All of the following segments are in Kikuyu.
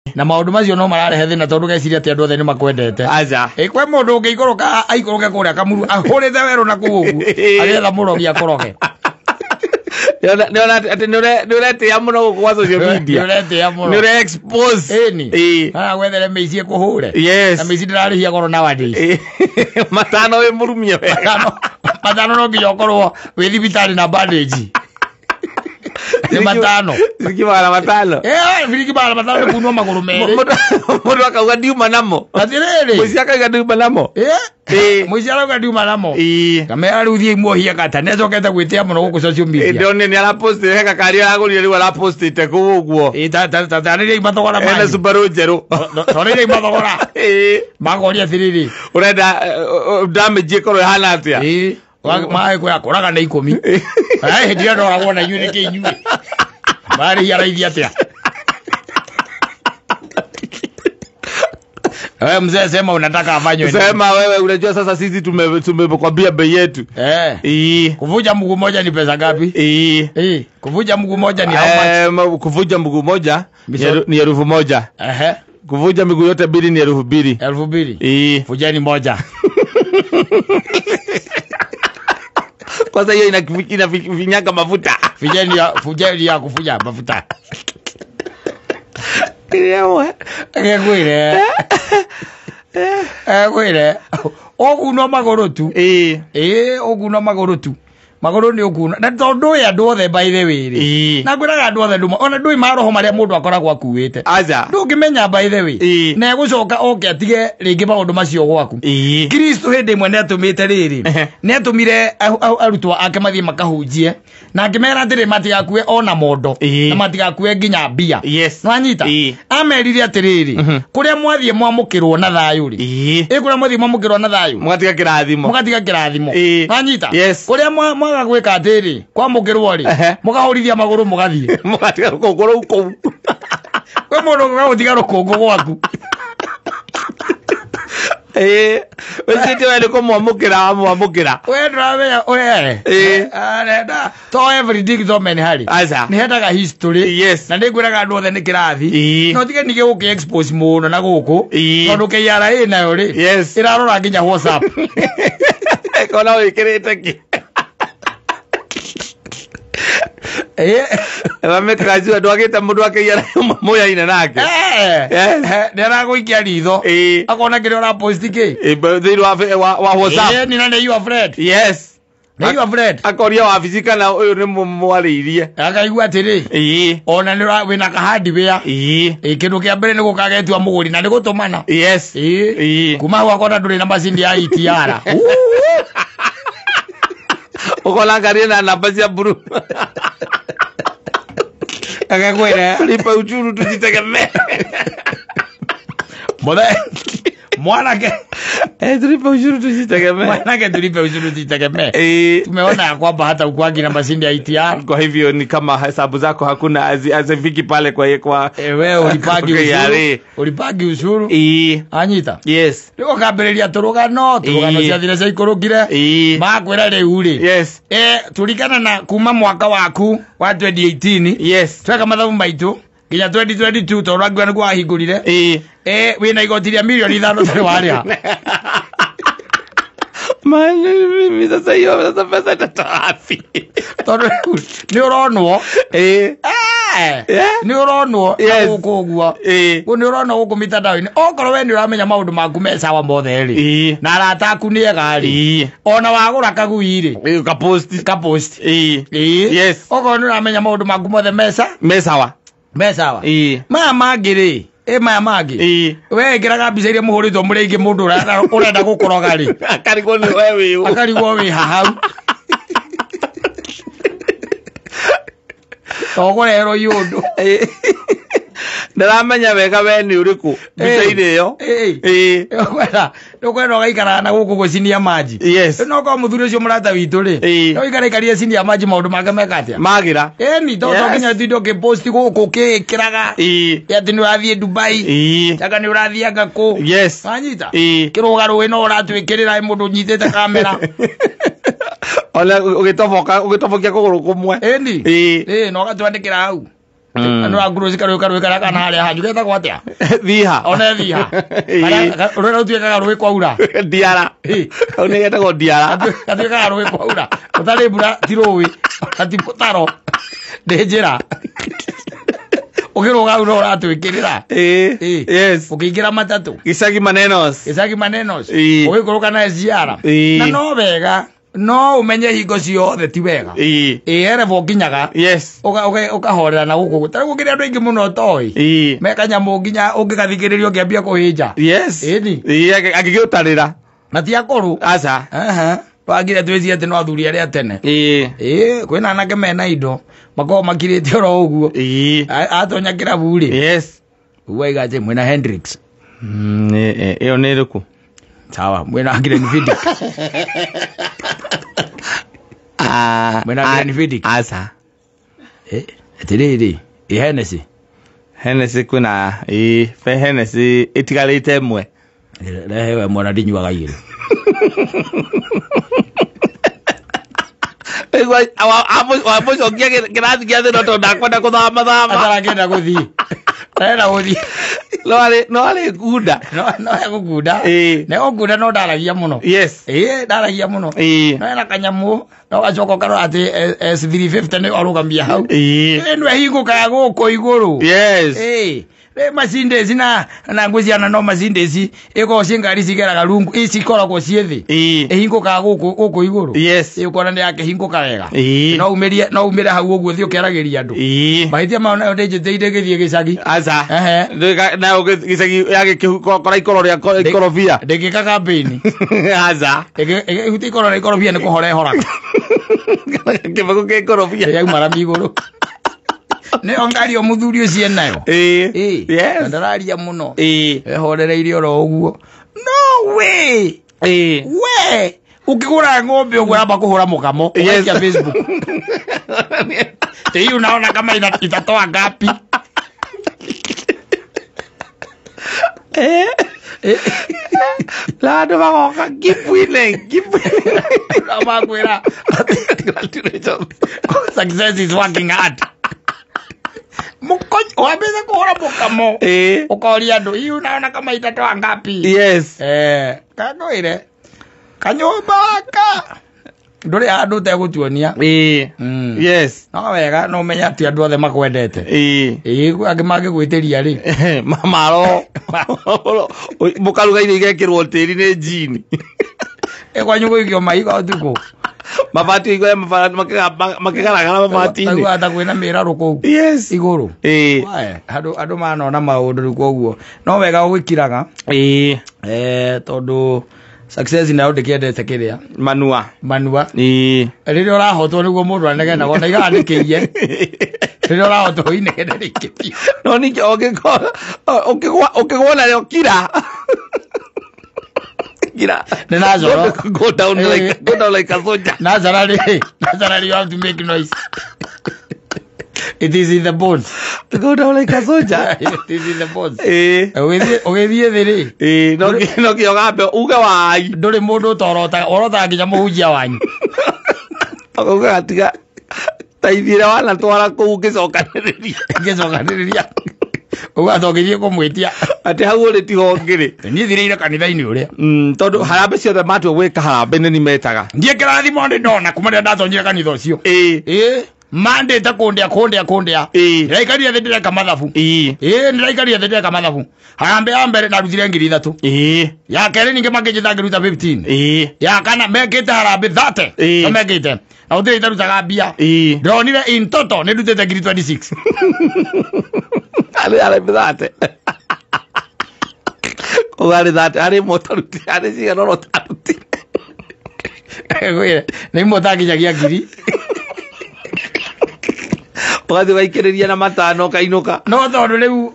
Na maũndũ macio no mararehe thĩna tondũ geciria atĩ andũ othe nĩ makwendete. Aca. Ĩ kwĩ mũndũ ũngĩikũrũka aikũrũke kũrĩa Kamuru ahũrĩte werũ na kũu ũguo agĩetha mũrogi akoroge. Nĩona atĩ nĩ ũretĩĩa mũno gũkũ gwa social media. Nĩ ũretĩĩa mũno. Nĩ ũre expose. Ĩni. Ĩĩ. Kana gwethere mĩici ĩkũhũre. Yes. Na mĩici ndĩrarĩhia goro nowadays. Ĩĩ. Matano wĩ mũrumie wega. Matano no nginya ũkorwo wĩ thibitarĩ na bandage. Nĩ matano. Ciringi 500. Eh, ciringi 500 nĩ kunwo magũrũ merĩ. Mũndũ akauga ndiuma namo. Atĩrĩrĩ. Mũici akauga ndiuma namo. Eh? Ĩĩ. Mũici arauga ndiuma namo. Ĩĩ. Kamera rĩu thiĩ muohie gata nĩ acokete gwĩtĩa mũno gũkũ social media. Ndĩronire nĩ arapostire he gakari aragũrire rĩu arapostĩte kũu ũguo. Ĩĩ, ta tarĩriai mathogora Ena manyu. Subaru njerũ. Tarĩriai mathogora. Ĩĩ. Makoria atĩrĩrĩ. Ũrenda damage ĩkorwo ĩhana atĩa? Ĩĩ. Maĩ kwĩra kũraga nĩ 10. Ai hĩndĩ ĩrĩa ndoragwo na inyuĩ nĩkĩ inyuĩ. Marĩhia raithi atĩa? Wewe mzee sema unataka afanywe nini? Sema wewe, unajua sasa sisi tumekwambia bei yetu. Eh. Ĩĩ. Kuvunja mguu moja ni pesa ngapi? Ĩĩ. Eh, kuvunja mguu moja ni how much? Kuvunja mguu moja ni 1000. Ehe. Kuvunja miguu yote mbili ni 2000. 2000. Ĩĩ. Vunjeni moja. Kwanza hiyo inafinyaga mafuta. Vunjeni ya kuvuja mafuta. Ngwire. Ngwire. Ũgunwo magũrũ tu. Ĩĩ. Ĩĩ, ũgunwo magũrũ tu. Magũrũ nĩ ũkunwo. Na tondũ ndũĩ andũ othe by the way rĩ. Ĩĩ. Na ngwĩraga andũ othe ndũma. Ona ndũĩ maroho marĩa mũndũ akoragwo akuĩte. Aca. Ndũngĩmenya by the way. Ĩĩ. Na egũcoka oke atige rĩngĩ maũndũ macio gwaku. Ĩĩ. Kristo hĩndĩ ĩmwe nĩatũmĩte rĩrĩ. Nĩatũmire arutwo ake mathiĩ makahunjie. Na akĩmera atĩrĩ matigakue ona mondo. Ĩĩ. Na matigakue nginya mbia. Yes. Nwanyita? Ĩĩ. Amerire atĩrĩrĩ, kũrĩa mwathiĩ mwamũkĩrwo na thayũ rĩ. Ĩĩ. Ĩ kũrĩa mwathiĩ mwamũkĩrwo na thayũ. Mũgatiga kĩrathimo. Mũgatiga kĩrathimo. Ĩĩ. Nwanyita? Yes. Kũrĩa mwaga gwĩka atĩrĩ, kwamũkĩrwo rĩ, Ehe. mũkahũrithia magũrũ mũgathiĩ. Mũgatiga rũkũngũ rũu kũu. Kwĩ mũndũ ũgagũtiga rũkũngũ gwaku. Ĩĩ. Wĩcirĩtie we nĩ kũmwamũkĩra wamwamũkĩra. We ndũramenya we. Ĩĩ. Arenda to everything to men harĩ. Aca. Nĩ hendaga history. Yes. Na nĩ ngwĩraga andũ othe nĩ kĩrathi. Ĩĩ. No tige ningĩ gũkĩ expose mũno na gũkũ. Ĩĩ. Tondũ KRA nayo rĩ. Yes. Ĩrarora nginya WhatsApp. Kona wĩkĩrĩte kĩ? Ĩĩ. Mamĩkaga cio ndwagĩte mũndũ akĩiyara mũyaine nake. Eh. Yes. Nĩ aragũikia ritho. Ĩĩ. Akona kĩrĩa ũrapost kĩ. Ĩĩ, thĩinĩ wa WhatsApp. Ĩĩ, nina nĩ your friend. Yes. Nĩ your friend. Akoria wabici kana ũyũ nĩ mwarĩirie. Akaigua atĩrĩ. Ĩĩ. Ona nĩ wĩna kahandi wĩa. Ĩĩ. Ĩ kĩndũ kĩa mbere nĩ gũkagetua mũgũri na nĩ gũtũmana. Yes. Ĩĩ. Ĩĩ. Kuma hau akona ndũrĩ na macini ya ETR. Ũkona ngari na namba cia mburu. Akakwĩra Tulipe uchuru tujitegemee. Mothe mwanake Tulipe ushuru tujitegemee. Mwanake tulipe ushuru tujitegemee. Ĩĩ. Tumeona ya kwamba hata ukuangi na mashini ya ETR. Kwa hivyo ni kama hesabu zako hakuna hazifiki pale kwa Wewe ulipagi kwa ushuru. KRA. Ulipagi ushuru. Ĩĩ. Anyita. Yes. Rĩu ũkambĩrĩria tũrũgano, tũrũgano Ĩĩ. ciathire ciaikũrũkire. Ĩĩ. Makwĩra rĩu rĩ. Yes. Tulikana na kuma mwaka waku wa 2018. Yes. Tweka mathabu maitũ nginya 2022 tondũ angiuga nĩguo wahingũrire. Ĩĩ. Wĩna igoti rĩa 5 milioni ũtarĩ warĩha. Maana mimi sasa hiyo sasa pesa itatoa wapi? Tondũ rĩu nĩ ũronwo. Ĩĩ. Yeah. Nĩ ũronwo na Yes. gũkũ ũguo. Ĩĩ. Nĩ ũronwo gũkũ mitandao-inĩ. Okorwo we nĩ ũramenya maũndũ maku me sawa mothe rĩ. Ĩĩ. Na arata aku nĩ ega rĩ. Ĩĩ. Ona wagũra kagui rĩ. Ĩĩ, kaposti. Kapost. Ĩĩ. Ĩĩ. Yes. Okorwo nĩ ũramenya maũndũ maku mothe mesa. Me sawa. Me sawa. Ĩĩ. Maya mangĩ rĩ. Ĩ maya mangĩ. Ĩĩ. We ĩkĩraga mbica iria mũhũrĩtwo mũrĩ aingĩ mũndũ ũrenda gũkũroga rĩ. Akarigwo nĩ we wĩ ũ. Akarigwo wĩ hahau. Togũrerwo iũndũ. Ĩĩ. Ndaramenya wega we nĩ ũrĩkũ mbica-inĩ ĩyo. Ĩĩ. Ĩĩ. Ũkwenda ũgaikara na gũkũ gũcinia maji. Yes. No korwo mũthuri ũcio mũrata witũ rĩ. Ĩĩ. No ikara ikarie cinia maji maũndũ make meka atĩa? Magira. Ĩni to Yes. nginya ũtinde ũkĩpost gũkũ ũkĩĩkĩraga. Ĩĩ. Atĩ nĩ ũrathiĩ Dubai. Ĩĩ. Anga nĩ ũrathianga kũ. Yes. Wanyita? Ĩĩ. Kĩrũga rũĩ no ũratwĩkĩrĩra mũndũ ũnyitĩte kamera. Ona ũgĩtoboka ũgĩtobokia kũgũrũ kũmwe. Ĩni. Ĩĩ. Ĩĩ na ũgatwandĩkĩra hau. Andũ a nguru cikarũĩ karũĩ karĩa kana harĩa hanyu getagwo atĩa? Thiha. One thiha. Rũrĩa rũtuĩkaga rũĩ kwaura. Ndiara. Kau nĩ getagwo ndiara. Gatuĩkaga rũĩ kwaura. Gũtarĩ mbura ti rũĩ, ona ti mũtaro. Nĩ njĩra. Ũkĩrũga hau no ũratwĩkĩrĩra. Yes. Ũkĩingĩra matatũ. Gĩcagi manenos. Gĩcagi manenos. Ũgĩikũrũka na SGR. Na no wega. No umenye hingo ciothe ti wega. Ĩ erebo nginyaga. Yes. Ũkahorera na gũkũ. Ta rĩu gũkĩrĩ andũ aingĩ mũno ũtoĩ. Me kanyamũ nginya ũngĩgathikĩrĩria ũngĩambia kũhĩnja. Yes. Ĩni. Angĩgĩũtarĩra. Na ti akũrũ. Aca. Wagire twĩcie atĩ no athuri arĩa tene. Ĩ kwĩna anake mena indo makoragwo makirĩte oro ũguo. Atonya kĩrabu rĩ. Yes. Ũguo aiga atĩ mwĩna Hendrix. Ĩyo nĩ ĩrĩkũ? Sawa, mwĩna Glenfiddich. Mwĩna Glenfiddich. Aca. Atĩrĩrĩ, ĩ Hennessy. Hennessy kwĩna ĩ be Hennessy ĩtigarĩte ĩmwe. Rehe we mwana ndinyuaga igĩrĩ. Wamũcokia kĩrathi gĩa thĩ no tondũ ndakwenda gũthama thama. Atarakĩenda gũthiĩ. Arenda gũthiĩ. No arĩ ngunda. No egũkunda. Nĩ egũkunda no ndaragia mũno. Yes. Ndaragia mũno. No ena kanyamũ no gacoka ũkarora atĩ S350 nĩ arũgamia hau. Ĩno ĩhingũkaga gũkũ igũrũ. Yes. Rĩ Mercedes na ngwĩciana no Mercedes ĩkoragwo ciĩ ngari cigeraga rungu ici ikoragwo ciĩ thĩ. Ĩhingũkaga gũkũ igũrũ. Yes. Ũkona nĩ yakĩhingũka wega. No umĩre hau ũguo thiĩ ũkĩaragĩria andũ. Mahĩtia mao nayo ndĩnjĩtĩire ngĩthiĩ gĩcagi. Aca. Nayo gĩcagi yagĩkora ikoro rĩa ikorobia. Ndĩngĩka campaign. Aca. Ĩhutia ikoro rĩa ikorobia nĩ kũhora ĩhoraga. Kĩbako kĩa ikorobia. Yauma rami igũrũ. Nĩyo ngari o mũthuri ũcio enayo. Yes. Na ndararia mũno. Ehorereirie oro ũguo. No way. We. Ũkĩgũra ng'ombe ũguo ũramba kũhũra mũkamo. Ũgaikia Facebook. Hii unaona kama itatoa ngapi? La andũ magoka keep winning, keep winning. Makwĩra. Congratulations. Success is working hard. Mukonyo wambĩte kũhũra mũkamo. Ũkoria andũ hii unaona kama itatoa ngapi? Yes. Kangwĩre kanyũmba ka ndũrĩ handũ ũtegũtuonia. Yes. No wega no ũmenye atĩ andũ othe makwendete. Angĩ mangĩgwĩtĩria rĩ. Maro. Mũkaruga irio igekĩrwo tĩri nĩ njini. Kwanyu gũikio mahiga ũtukũ. Mabati igwe makĩgaragara mabati-inĩ. Taiguaga ta kwĩna mĩrarũ kũu. Yes. Igũrũ. Andũ manona maũndũ rĩu koguo. No wega ũgĩkiraga. Tondũ success nayo ndĩkĩendete kĩrĩa. Manua. Manua. Rĩrĩa ũrahotwo nĩguo mũndũ anegenaga ona igaga nĩkĩiye. Rĩrĩa ũrahotwo inegene rĩingĩ. No ningĩ ũkĩgwa narĩo kira. Kira. Nĩ Nazaro. Go down like a soldier. Nazarally, you have to make noise. It is in the bones. Go down like a soldier. It is in the bones. Ũgĩthiĩ thĩ rĩ. No kĩo gambe uge wai. Ndũrĩ mũndũ ũtorotaga, orotaga nginya mũhunjia wanyu. Ũgauga tiga ta ithiĩre wanatwara kũu ngĩcokanĩrĩria. Ngĩcokanĩrĩria. Ũguo atongĩthiĩ kũmwĩtia. Atĩ hau ũrĩ tiho ngĩrĩ. Niĩ thirĩire kanitha-inĩ ũrĩa. Tondũ harambĩ ciothe matua gwĩka harambĩ nĩ nimetaga. Ndiĩ kĩrathimo ndĩ ndona kuma rĩrĩa ndatonyire kanitha ũcio. Mandĩte kũndĩa. Ndĩraikarire thĩ ndĩreka mathabu. Ndĩraikarire thĩ ndĩreka mathabu. Harambĩ ya mbere ndarutire 3,000. Ya kerĩ ningĩ makĩnjĩta ngĩruta 15. Ya kana mekĩte harambĩ 30. No mekĩte. Na gũtirĩ itarutaga mbia. Ndĩronire in total nĩ ndutĩte 26,000. Arĩ harambĩ 30. Koguo harĩ 30 harĩ ĩmwe ũtarutire harĩ cigana ũna ũtarutire. Ngwĩre nĩ imwe ũtakinyagia 1,000. Ũgathiĩ ũgaikĩrĩria na matano ũkainũka. No tondũ rĩu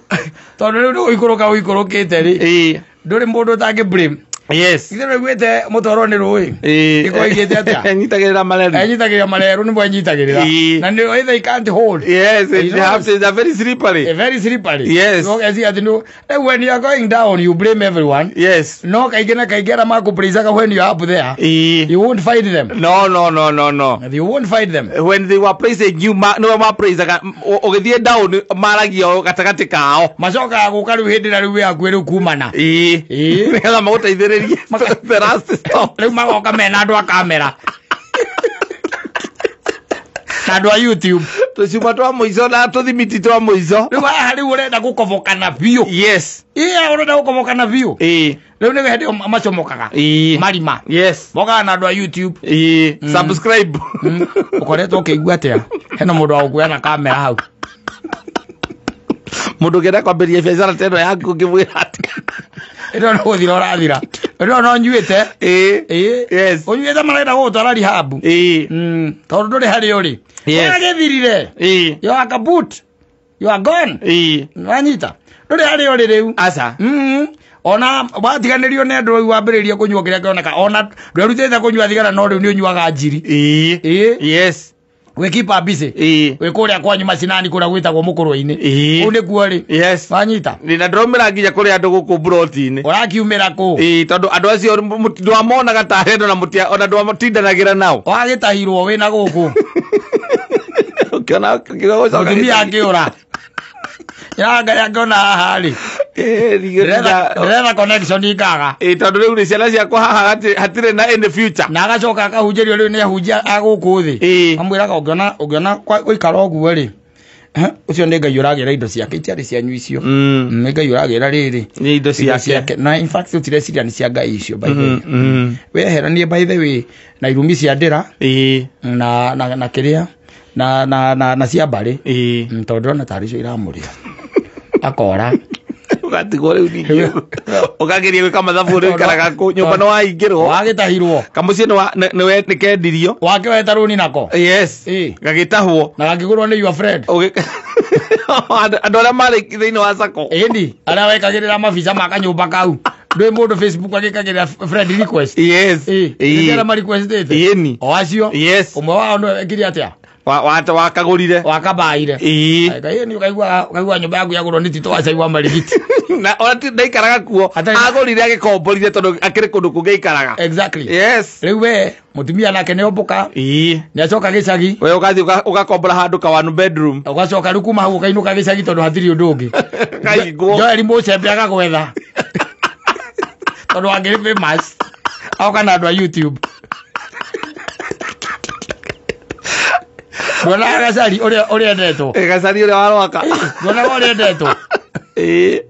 nĩ gũikũrũka ũikũrũkĩte rĩ. Ndũrĩ mũndũ ũtangĩ blame. Yes. Ithe rĩguĩte mũtoro nĩ rũĩ. Ĩĩ. Ĩkoigĩte atĩa? Enyitagĩrĩra mareru. Enyitagĩrĩra mareru nĩmo enyitagĩrĩra. Ĩĩ. Na nĩ they can't hold. Yes, You it know, have, it's a very slippery. A very slippery. Yes. No, as you know, when you are going down, you blame everyone. Yes. No, kaingĩ na kaingĩ arĩa makũpraise when you are up there, Ĩĩ. you won't find them. No, no, no, no, no. You won't find them. When they were praising you, nĩwe mapraisaga ũgĩthiĩ down maragia o gatagatĩ kao. Macokaga gũka rĩu hĩndĩ ĩrĩa rĩu wĩ hakuhĩ rĩu kumana. Ĩĩ. Ĩĩ. Nĩgetha magũteithĩrĩrie the last stop. Rĩu magoka mena andũ a kamera. Na andũ a YouTube. Tũcuma twa mũico na tũthimiti twa mũico. Rĩu haha rĩu ũrenda gũkobokana biũ. Yes. Ĩĩ ũrenda gũkobokana biũ. Ĩĩ. Rĩu nĩguo hĩndĩ ĩyo macomokaga. Ĩĩ. Marima. Yes. Mokaga na andũ a YouTube. Ĩĩ. Subscribe. Ũkoretwo ũkĩigua atĩa? Hena mũndũ wa gũkuoya na kamera hau. Mũndũ ũngĩenda kwambĩrĩria biacara ta ĩno yaku ũngĩmwĩra atĩa? Ĩno no gũthira ũrathira. Ĩno no nyuĩte. Ĩĩ. Ĩĩ. Yes. Ũnyuĩte marenda gũgũtwara rehab. Ĩĩ. Tondũ ndũrĩ harĩa ũrĩ. Yes. Ũragĩthirire. Ĩĩ. You are kaput. You are gone. Ĩĩ. Wanyita. Ndũrĩ harĩa ũrĩ rĩu. Aca. Ona watiganĩrio nĩ andũ rĩu wambĩrĩrie kũnyua kĩrĩa kĩoneka. Ona ndwerutĩte kũnyua thigara no rĩu nĩ ũnyuaga njiri. Ĩĩ. Ĩĩ. Yes. Wĩ keep busy. Ĩĩ. Wĩ kũrĩa kwanyu macinani kũrĩa gwĩtagwo mũkũrwe-inĩ. Ĩĩ. Kũu nĩkuo rĩ. Yes. Wanyita. Na ndĩraumĩra nginya kũrĩ andũ gũkũ mburoti-inĩ. Ũrakiumĩra kũ? Ĩĩ, tondũ andũ acio ndwamonaga tarĩ andũ na mũtia ona ndwatindanagĩra nao. Wagĩtahirwo wĩna gũkũ. Ũkĩona ũgĩcoka Mũtumia akĩũra. Ya Ngai akĩona haha rĩ. Ĩĩ, Ndĩretha connection ikaga. Ĩĩ, tondũ rĩu rĩ ciana ciakwa haha hatirĩ na any future. Na agacoka akahunjĩrio rĩu nĩ ahunjia a gũkũ thĩ. Ĩĩ. Amwĩraga ũngĩona gũikara ũguo rĩ. Ũcio nĩ Ngai ũragĩra indo ciake itiarĩ cianyu icio. Nĩ Ngai ũragĩra rĩrĩ. Nĩ indo ciake. Na in fact tũtireciria nĩ cia Ngai icio by the way. Weheranie by the way na irumi cia ndĩra. Ĩĩ. Na na kĩrĩa na na na na cia mbarĩ. Ĩĩ. Tondũ ndĩrona tarĩ icio iramũrĩa. Akora. Ũgatigwo rĩu ningĩ. Ũkageria gwĩka mathabu rĩu ũikaraga kũ nyũmba nĩ waingĩrwo. Wagĩtahirwo. Kamũciĩ nĩ kendirio. Wakĩoete rũni nako. Yes. Ĩĩ. Gagĩtahwo. Na gakĩgũrwo nĩ your friend. Andũ arĩa marĩ thĩinĩ wa sacco. Ĩni arĩa wekagĩrĩra mabica ma kanyũmba kau. Ndũĩ mũndũ Facebook agĩkagĩrĩra friend request. Yes. Ĩĩ. Ĩĩ. Arĩa ma requestĩte. Ĩni. O acio. Yes. Ũmwe wao nĩwe wekire atĩa? Wakagũrire. Wakabaire. Ĩĩ. Ngai nĩ ũkaigua nyũmba yaku yagũrwo nĩ Tito wa cai wa marigiti. Na ona ndaikaraga kuo. Agũrire agĩkomborire tondũ akĩrĩ kũndũ kũngĩ aikaraga. Exactly. Yes. Rĩu we mũtumia nake nĩ ombũka. Ĩĩ. Nĩ acoka gĩcagi. We ũgathiĩ ũgakombora handũ ka one bedroom. Ũgacoka rĩu kuma hau ũkainũka gĩcagi tondũ hatirĩ ũndũ ũngĩ. Kaingwo. Joel Mũcembe agagwetha. Tondũ angĩrĩ famous. Aoka na andũ a YouTube. Ndwonaga Gacari ũrĩa endetwo. Gacari ũrĩa wa Rwaka. Ndwonaga ũrĩa endetwo. Ĩĩ.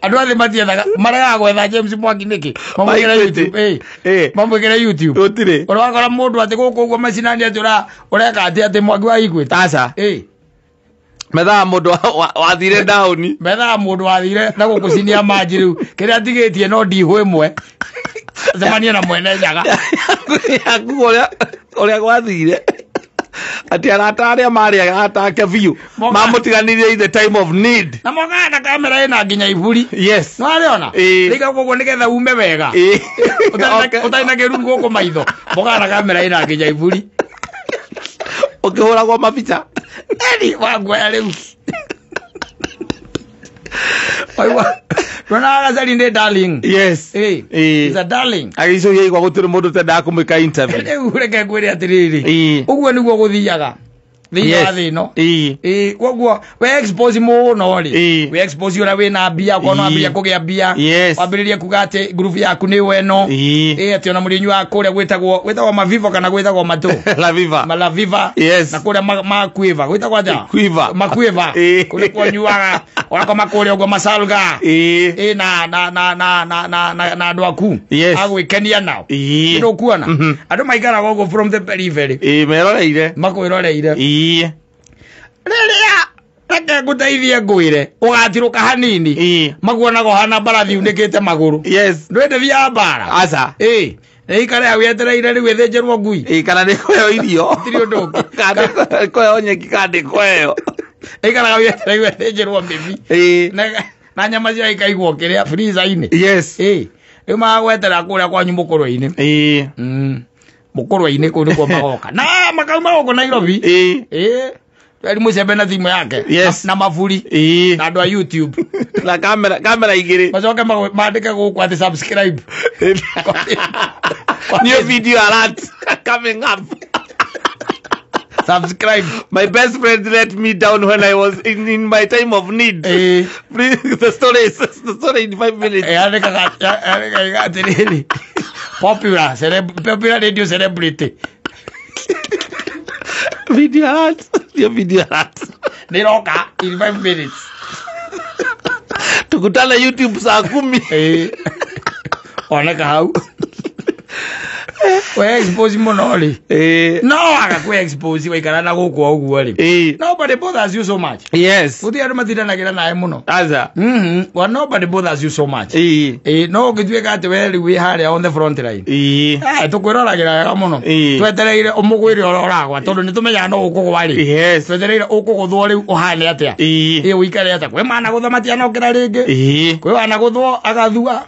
Andũ othe matiethaga maregaga gwetha James Mwangi nĩkĩ? Mamwĩkĩre YouTube. Ĩĩ. Mamwĩkĩre YouTube. Gũtirĩ. Ũrakora mũndũ atĩ gũkũ ũguo macinani atĩ ũreka atĩ atĩ Mwangi wa Equity. Aca. Ĩĩ. Methaga mũndũ wathire down. Methaga mũndũ wathire na gũkũ cinia manji rĩu. Kĩrĩa atigĩtie no ndihũ ĩmwe. Acemanie na mwene njaga. Yaku ũrĩa gwathire. Ati arata arĩa marĩ arata ake biũ mamũtiganĩrie in the time of need. Na mokaga na kamera ĩna nginya iburi. Yes. Nĩ warĩona? Rĩu koguo nĩgetha ume wega. Ũtarĩ na kĩruru gũkũ maitho. Mokaga na kamera ĩna nginya iburi. Ũkĩhũragwo mabica. Eni wanguoya rĩu. Ndwonaga Gacari nĩ darling. Yes. Ĩĩ. He's a darling. Agĩcokia igua gũtirĩ mũndũ ũtendaga kũmwĩka interview. Rĩu reke ngwĩre atĩrĩrĩ. Ĩĩ. Ũguo nĩguo gũthiaga. Thĩinĩ wa thĩ ĩno. Ĩĩ. Ĩĩ, koguo we expose mũno rĩ. Ĩĩ. We expose ũrĩa wĩna mbia, ũkona wambĩrĩria kũgĩa mbia. Yes. Wambĩrĩrie kuga atĩ group yaku nĩ weno. Ĩĩ. Ĩĩ, atĩ ona mũrĩnyũ wa kũrĩa gwĩtagwo Maviva kana gwĩtagwo Matũ. Laviva. Malaviva. Yes. Na kũrĩa Makuiva. Gwĩtagwo atĩa? Quiver. Makuiva. Ĩĩ. Kũrĩa kwanyuaga. Ũgakoma kũrĩa ũguo masalga. Ĩĩ. Ĩĩ, na na na na na na na na andũ aku. Yes. Agwĩkenia nao. Ĩĩ. Nĩ ũkuona? Andũ maikaraga ũguo from the periphery. Ĩĩ, meroreire. Makwĩroreire. Ĩĩ. Rĩrĩa reke ngũteithie ngwĩre ũgatirũka hanini. Ĩĩ. Makuonaga ũhana mbarathi unĩkĩte magũrũ. Yes. Ndwĩndĩ thiaga mbara. Aca. Ĩĩ. Nĩ ikare hau yetereire rĩu ĩthĩnjĩrwo ngui. Ĩĩ, kana nĩ kũheo irio. Gũtirĩ ũndũ ũngĩ. Kana nĩ kũheo nyeki kana nĩ kũheo. Ĩikaraga hau yetereire ĩthĩnjĩrwo mĩbi. Ĩĩ. Na nyama ciayo ikaigwo kĩrĩa freezer-inĩ. Yes. Ĩĩ. Rĩu magwetera kũrĩa kwanyu mũkũrwe-inĩ. Mũkũrwe-inĩ kũu nĩkuo magoka. Na makauma gũkũ Nairobi. Tweri mũcembe na thimũ yake. Yes. Na maburi. Na andũ a YouTube. Na kamera igĩrĩ. Macoke mandĩke gũkũ atĩ subscribe. New video alert coming up. Subscribe. My best friend let me down when I was in my time of need. Please, the story is the story in 5 minutes. Popular popular radio celebrity. Video alert. Your video alert. Niroka in 5 minutes. Tukutane YouTube saa 10. Oneka hau. We expose mũno rĩ. No aga kwe expose waikara na gũkũ ũguo rĩ. Nobody bothers you so much. Yes. Gũtirĩ andũ matindanagĩra nawe mũno. Aza. Well, nobody bothers you so much. No ũngĩtuĩka atĩ we rĩu wĩ harĩa on the front line. Tũkwĩroragĩra wega mũno. Twetereire ũmũgwĩre ũrĩa ũragwa tondũ nĩ tũmenyaga no ũkũgwa rĩ. Yes. Twetereire ũkũgũthwo rĩu ũhane atĩa. Ũikare atĩa. Kwĩ managũtha matianokĩra rĩngĩ. Kwĩ wanagũthwo agathua.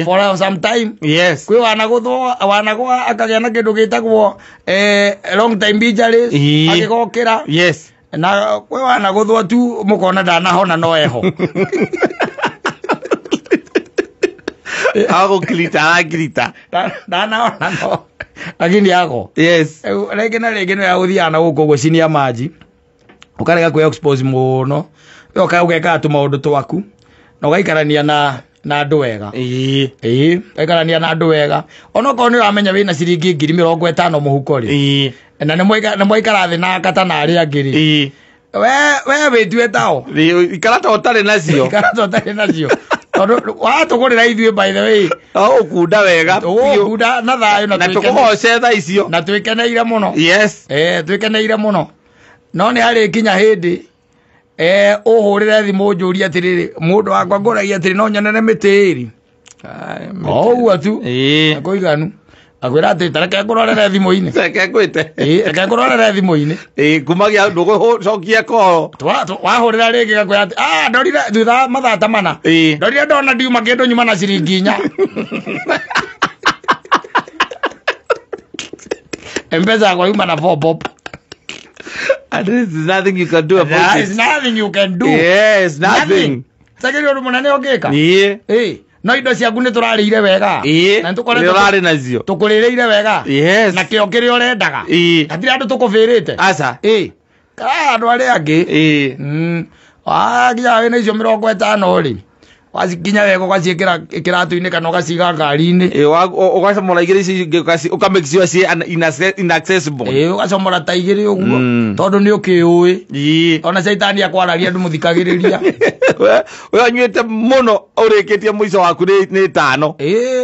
For some time. Yes. Kwĩ wanagũthwo wanagwa akagĩa na kĩndũ gĩtagwo long time injuries agĩgokĩra. Yes. Na kwĩ wanagũthwo tu mũkona ndanahona no eho. Agũkirita arakirita. Ndanahona no lakini yako. Yes. Rĩngĩ na rĩngĩ no yagũthiaga na gũkũ ũguo cinia maji. Ũkarega kwĩ expose mũno. We ũgekaga tũmaũndũ twaku na ũgaikarania na andũ wega. Ũgaikarania na andũ wega. Onokorwo nĩ ũramenya wĩna ciringi 50,000 mũhuko rĩ. Na nĩ mwaikara thĩ na akata na arĩa angĩ rĩ. We wĩtue tao. Ikara ta ũtarĩ nacio. Ikara ta ũtarĩ nacio. Tondũ watũgũrĩra ithuĩ by the way. Ũkunda wega. Ũkunda na thayũ na tũkũgoce thaa icio. Na twĩkeneire mũno. Yes. Twĩkeneire mũno. No nĩ harĩ kinya hĩndĩ ũhũrĩre thimũ njũrie atĩrĩrĩ mũndũ wakwa ngũragia atĩrĩ no nyonere mĩtĩ ĩrĩ. O ũguo tu. Kũiganu. Akwĩra atĩ tareke ngũrorere thimũ-inĩ. Reke ngwĩte. Reke ngũrorere thimũ-inĩ. Kumagia ndũgũcokia koro. Wahũrĩra rĩngĩ gakwĩra atĩ ndorire thutha wa mathaa ta mana. Ndorire ndona ndiuma kĩndũ nyuma na ciringi 4. M-Pesa yakwa yuma na 4 bob. And there is nothing you can do about it. There is nothing you can do. Yes, nothing. Sakiri ũndũ mũnene ũngĩka. No indo ciaku nĩ tũrarĩire wega. Na nĩ tũrarĩ nacio. Tũkũrĩrĩire wega. Yes. Na kĩo kĩrĩa ũrendaga. Hatirĩ andũ tũkũbĩrĩte. Aca. Kana andũ arĩa angĩ. Wakinya wĩna icio 50 rĩ. Wacikinya wega ũgaciĩkĩra kĩratũ-inĩ kana ũgaciga ngari-inĩ. Ũgacomora igĩrĩ ici ingĩ ũka make sure ciĩ inaccessible. Ũgacomora ta igĩrĩ ũguo tondũ nĩ ũkĩũĩ. Ona caitani akwararia ndũmũthikagĩrĩria. We ũnyuĩte mũno ũrĩkĩtie mũico waku nĩ 5.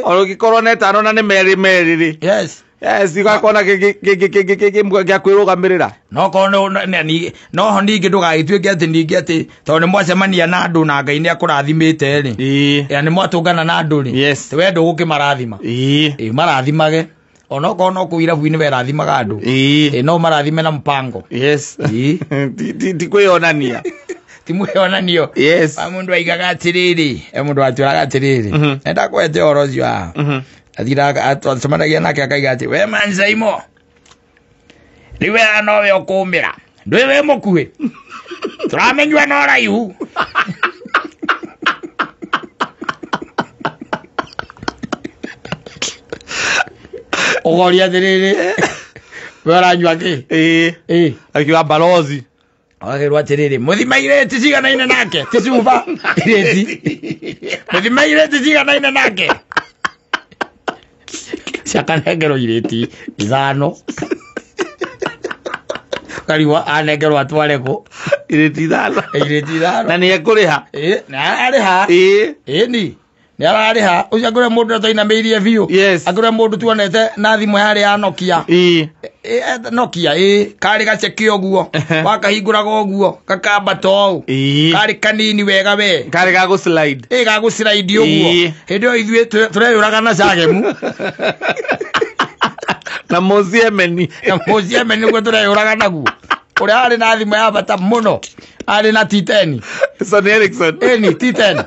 Ona ũngĩkorwo na 5 na nĩ merĩ merĩ rĩ. Yes. Yes, igakona kĩngĩ gĩa kwĩrũgamĩrĩra. No korwo no ho ningĩ ndũgagĩtuĩke atĩ ningĩ atĩ tondũ nĩ mwacemania na andũ na Ngai nĩ akũrathimĩte rĩ. Ya nĩ mwatũngana na andũ rĩ. Yes. We ndũgũkĩmarathima. Marathimage. Onokorwo no kũu irabu-inĩ we rathimaga andũ. No marathime na mpango. Yes. Ti kwĩyonania. Ti mwĩyonanio. Yes. Mũndũ aigaga atĩrĩrĩ, mũndũ atwĩraga atĩrĩrĩ. Nĩndakwete ũhoro ũcio haha. Athiraga atwacemanagia nake akaiga atĩ we Manzaimo rĩu we nowe ũkũmĩra ndũĩ wĩ mũkuhĩ tũramenyua na ũraihu. Ũkoria atĩrĩrĩ we ũranyua kĩ? Akiuga balozi. Agakĩrwo atĩrĩrĩ mũthima irĩti ciganaine nake ti cuba irĩti mũthima irĩti ciganaine nake ciakanengerwo irĩti 5 karigwo anengerwo atware kũ irĩti 5 irĩti 5 na nĩ ekũrĩha. Na ararĩha. Ĩni nĩ ararĩha ũcio angĩrĩa mũndũ atainamĩirie biũ. Angĩrĩa mũndũ tuonete na thimũ yarĩ ya Nokia. Nokia karĩ gaceke ũguo wakahingũraga ũguo gakambata ũũ karĩ kanini wega we karĩ ga gũslide. Ga gũslide ũguo hĩndĩ ĩyo ithuĩ tũreyũraga na cagemu na mũciemeni. Na mũciemeni nĩguo tũreyũraga naguo. Ũrĩa arĩ na thimũ ya bata mũno arĩ na T10 Sony Ericsson. Ĩni T10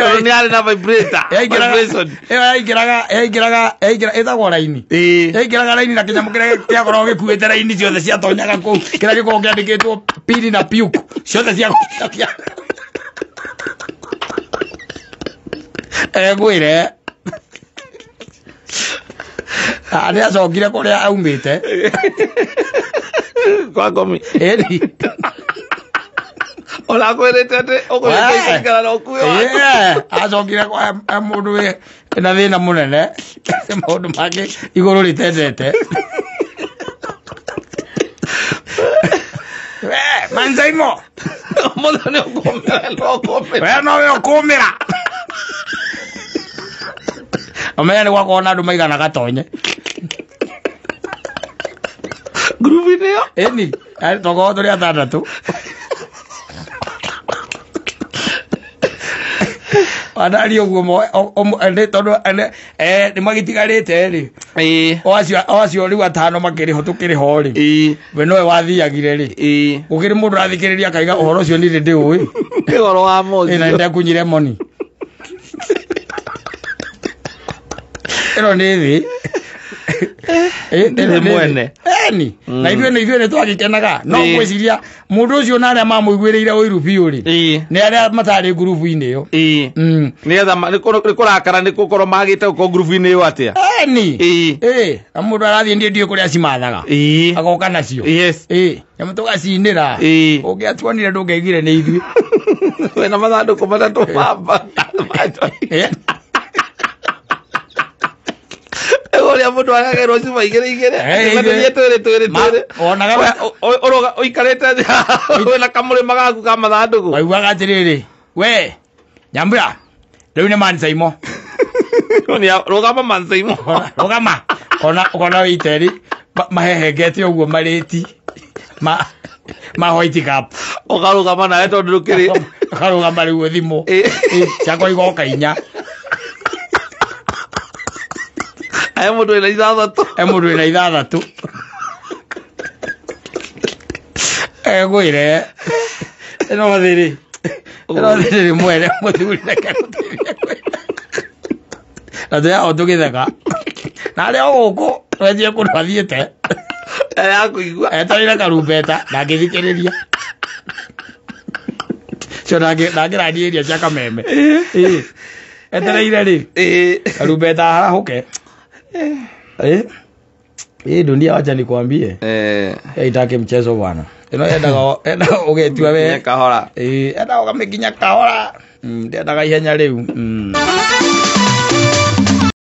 Tondũ nĩ arĩ na vibrator. Vibration. Ĩyo yaingĩraga ĩtagwo raini. Yaingĩraga raini na kĩnyamũ kĩrĩa gĩakoragwo gĩkuĩte raini ciothe ciatonyaga kũu, kĩrĩa gĩkoragwo kĩandĩkĩtwo pili na puke ciothe cia ngwĩre nĩ acokire kũrĩa aumĩte Kwa ngomi. Ĩni. Ũrakwĩrĩte atĩ ũkũrĩkia gũikara na ũkuĩ waku. Acokire kwa mũndũ wĩ na thĩna mũnene, maũndũ mangĩ igũrũ rĩtendete. We, Manzaimo. Mũthenya nĩ ũkũmĩra, no ũkũmĩra. We nowe ũkũmĩra. Ũmenye nĩ gwakorwo na andũ maigana gatonye. Ngurubu-inĩ ĩyo? Ĩni, tokorwo tũrĩ atandatũ. Wandaria ũguo tondũ nĩ magĩtigarĩte rĩ. O acio rĩu atano makĩrĩ ho tũkĩrĩ ho rĩ. We nowe wathiagire rĩ. Gũkĩrĩ mũndũ ũrathikĩrĩria akaiga ũhoro ũcio niĩ ndĩũĩ. Nĩ ũhoro wa mũciĩ. Na nĩndekunyire moni. Ĩno nĩ thĩ. Nĩ mwene. Eni. Na ithuĩ nĩ ithuĩ nĩ twagĩkenaga. No ngwĩciria mũndũ ũcio na arĩa mamũiguĩrĩire ũiru biũ rĩ. Nĩ arĩa matarĩ ngurubu-inĩ ĩyo. Nĩgetha nĩ kũrakara nĩ gũkorwo magĩte gũkorwo ngurubu-inĩ ĩyo atĩa? Eni. Na mũndũ arathiĩ ndiĩ ndiũĩ kũrĩa acimathaga. Agoka nacio. Nyamũ tũgacinĩra. Ũngĩatuonire ndũngĩaiguire nĩ ithuĩ. Wĩna mathandũkũ matatũ mamba. Ũrĩa mũndũ aragĩrwo cuba igĩrĩ igĩrĩ. Twĩrĩ twĩrĩ twĩrĩ. Wonaga Ũroga ũikarĩte thĩ wĩna kamũrĩma gaku ka mathandũkũ. Waugaga atĩrĩrĩ, we Nyambura, rĩu nĩ Manzaimo. Rũgama Manzaimo. Rũgama. Ũkona wĩiteri mahehengete ũguo marĩti ma white cup. Ũkarũgama nawe tondũ ndũkĩrĩ. Ũkarũgama rĩu thimũ. Ciakwa igoka inya. He mũndũ wĩna ithathatũ. He mũndũ wĩna ithathatũ. Ngwĩre ĩno thĩ rĩ, ĩno thĩ rĩ mwene mũthuri reke gũteithie kwĩra. Na twĩ haha tũgĩtheka. Na arĩa o gũkũ wenjie kũndũ athiĩte. Ya kũigua. Etereire karumbeta na ngĩthikĩrĩria. Cio ndangĩrandiĩria cia kameme. Etereire rĩ. Karumbeta arahũke. Hii dunia wacha nikwambie. Itake mchezo bwana. Ino yendaga ũgetua we kahora. Yendaga ũkamĩkinya kahora. Ndendaga ihenya rĩu.